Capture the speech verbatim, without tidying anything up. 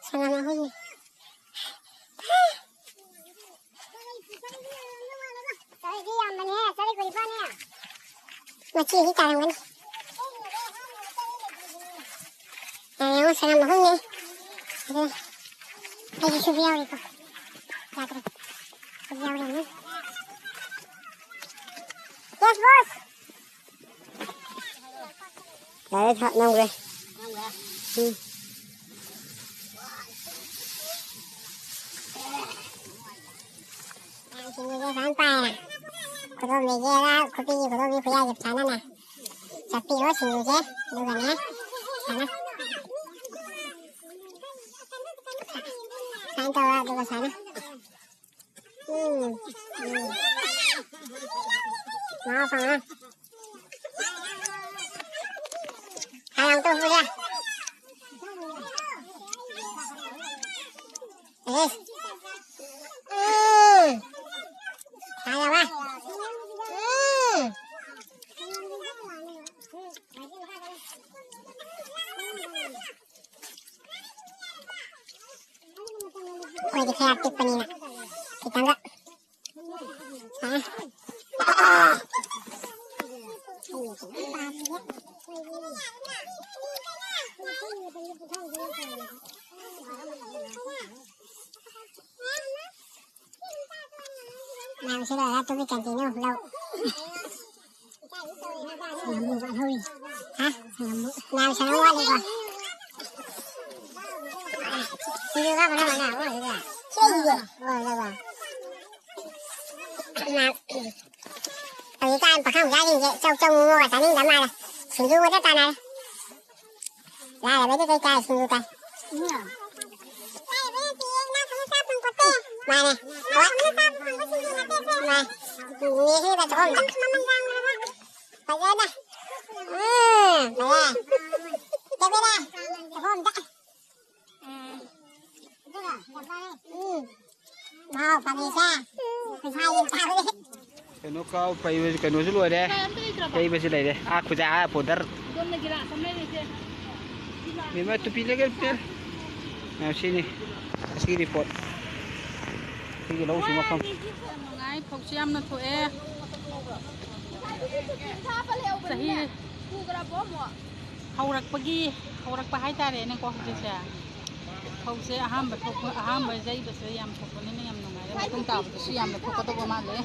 ꯁꯪꯒꯝ ꯑꯍꯨꯝꯅꯤ꯫ ꯆꯔꯩꯗꯤ ꯌꯥꯝꯕꯅꯦ, ꯆꯔꯩ ꯀꯨꯟꯅꯤꯄꯥꯟꯅꯦ꯫ ꯃꯆꯦꯗꯤ ꯇꯥꯔꯝꯒꯅꯤ꯫ ꯑ, ꯌꯦꯡꯉꯣ, ꯁꯪꯒꯝ ꯑꯍꯨꯝꯅꯦ꯫ ꯑꯗꯨ ꯑꯩꯒꯤ ꯁꯨꯕ ꯌꯥꯎꯔꯤꯀꯣ꯫ ꯌꯥꯗ꯭ꯔꯦ꯫ ꯁꯨꯕ ꯌꯥꯎꯔꯤꯅꯦ꯫ Yes, boss꯫ ꯌꯥꯔꯦ, ꯊꯥ-, ꯅꯝꯈ꯭ꯔꯦ꯫ ꯎꯝ꯫ ꯁꯤꯡꯖꯨꯁꯦ ꯁꯨꯃꯥꯏꯅ ꯄꯥꯏꯔꯦ꯫ ꯈꯨꯗꯣꯝꯕꯤꯒꯤ, ꯈꯨꯕꯤꯒꯤ ꯈꯨꯗꯣꯝꯕꯤ ꯈꯨꯌꯥꯏꯁꯦ ꯐꯖꯅꯅꯦ ꯆꯞꯄꯤꯔꯣ ꯁꯤꯡꯖꯨꯁꯦ꯫ ꯑꯗꯨꯒꯅꯦ ꯁꯨꯃꯥꯏꯅ, ꯁꯨꯃꯥꯏꯅ ꯇꯧꯔ, ꯑꯗꯨꯒ ꯁꯨꯃꯥꯏꯅ ꯎꯝ, ꯎꯝ꯫ ꯃꯍꯥꯎ ꯐꯪꯉꯦ꯫ ꯍꯥꯎ ꯇꯧꯕꯤꯔꯦ꯫ ꯑꯦ꯫ ꯎꯝ꯫ ꯍꯥꯎꯔꯕ? ꯎꯝ꯫ ꯑꯩꯈꯣꯏꯗꯤ ꯈꯔ ꯄꯤꯛꯄꯅꯤꯅ ꯈꯤꯇꯪꯒ꯫ ꯑ꯫ ꯃꯌꯥꯝꯁꯤ ꯂꯣꯏꯔꯒ ꯇꯨꯃꯤꯟ continue ꯂꯧ꯫ ꯁꯪꯒꯝ ꯑꯃꯨꯛ ꯋꯥꯠꯍꯧꯔꯤ꯫ ꯍꯥ? ꯁꯪꯒꯝ ꯑꯃꯨꯛ꯫ ꯃꯌꯥꯝ ꯁꯪꯒꯝ ꯋꯥꯠꯂꯤꯀꯣ꯫ ꯁꯤꯡꯖꯨ ꯈꯔ ꯐꯖ ꯐꯖ ꯑꯣꯏꯔꯦ꯫ ꯁꯤ ꯑꯩꯒꯤꯁꯦ꯫ ꯑꯣꯏꯔꯕ? ꯍꯧꯖꯤꯛꯀꯥꯟ ꯄꯥꯈꯪ ꯃꯆꯥꯁꯤꯡꯁꯦ ꯆꯧ ꯆꯧ ꯃꯣꯃꯣꯒ ꯆꯥꯅꯤꯡꯗ ꯃꯥꯜꯂꯦ꯫ ꯁꯤꯡꯖꯨ ꯉꯥꯛꯇ ꯇꯥꯟꯅꯔꯦ꯫ ꯂꯥꯏꯔꯕꯗꯤ ꯀꯩ ꯆꯥꯏ? ꯁꯤꯡꯖꯨ ꯆꯥꯏ꯫ ꯃꯥꯅꯦ꯫ ꯍꯣꯏ꯫ ꯃꯥꯅꯦ꯫ ꯅꯦꯅꯦꯁꯤꯗ ꯆꯥꯛꯈꯨꯝꯗ꯫ ꯐꯖꯅ꯫ ꯎꯝ, ꯐꯖꯅ꯫ ꯆꯠꯂꯦ꯫ ꯆꯥꯛꯈꯨꯝꯗ꯫ ꯎꯝ꯫ ꯃꯍꯥꯎ ꯐꯪꯉꯤꯁꯦ ꯄꯩꯁꯥ ꯌꯦꯟ ꯆꯥꯕꯗꯤ꯫ ꯀꯩꯅꯣ ꯀꯥꯎ ꯄꯩꯕꯁꯤ ꯀꯩꯅꯣꯁꯨ ꯂꯣꯏꯔꯦ꯫ ꯀꯩꯝꯇ ꯂꯩꯇ꯭ꯔꯕꯣ? ꯄꯩꯕꯁꯤ ꯂꯩꯔꯦ꯫ ꯑꯥ, ꯈꯨꯖꯥ, ꯑꯥ, powder꯫ ꯑꯗꯣꯝꯅ ꯒꯤꯂꯥꯁ ꯑꯃ ꯂꯩꯔꯛꯀꯦ꯫ ꯃꯦꯝꯃ, ꯇꯨꯄꯤ ꯂꯩꯒꯦ, ꯄꯦꯟ꯫ ꯑ, ꯁꯤꯅꯤ ꯑꯁꯤꯒꯤ ꯔꯤꯄꯣꯔꯠ꯫ ꯁꯤꯒꯤ ꯂꯧꯁꯤꯡ ꯃꯐꯝ꯫ ꯌꯥꯝ ꯅꯨꯡꯉꯥꯏ, ꯐꯧꯁꯨ ꯌꯥꯝꯅ ꯊꯣꯛꯑꯦ꯫ ꯆꯍꯤ ꯍꯧꯔꯛꯄꯒꯤ, ꯍꯧꯔꯛꯄ ꯍꯥꯏꯇꯥꯔꯦꯅꯦꯀꯣ ꯍꯧꯖꯤꯛꯁꯦ꯫ ꯐꯧꯁꯦ ꯑꯍꯥꯟꯕ ꯊꯣꯛꯄ, ꯑꯍꯥꯟꯕ ꯌꯩꯕꯁꯦ ꯌꯥꯝ ꯊꯣꯛꯄꯅꯤꯅ ꯌꯥꯝ ꯅꯨꯡꯉꯥꯏꯔꯦ꯫ ꯃꯇꯨꯡ ꯇꯥꯕꯗꯁꯨ ꯌꯥꯝꯅ ꯊꯣꯛꯀꯗꯧꯕ ꯃꯥꯜꯂꯦ꯫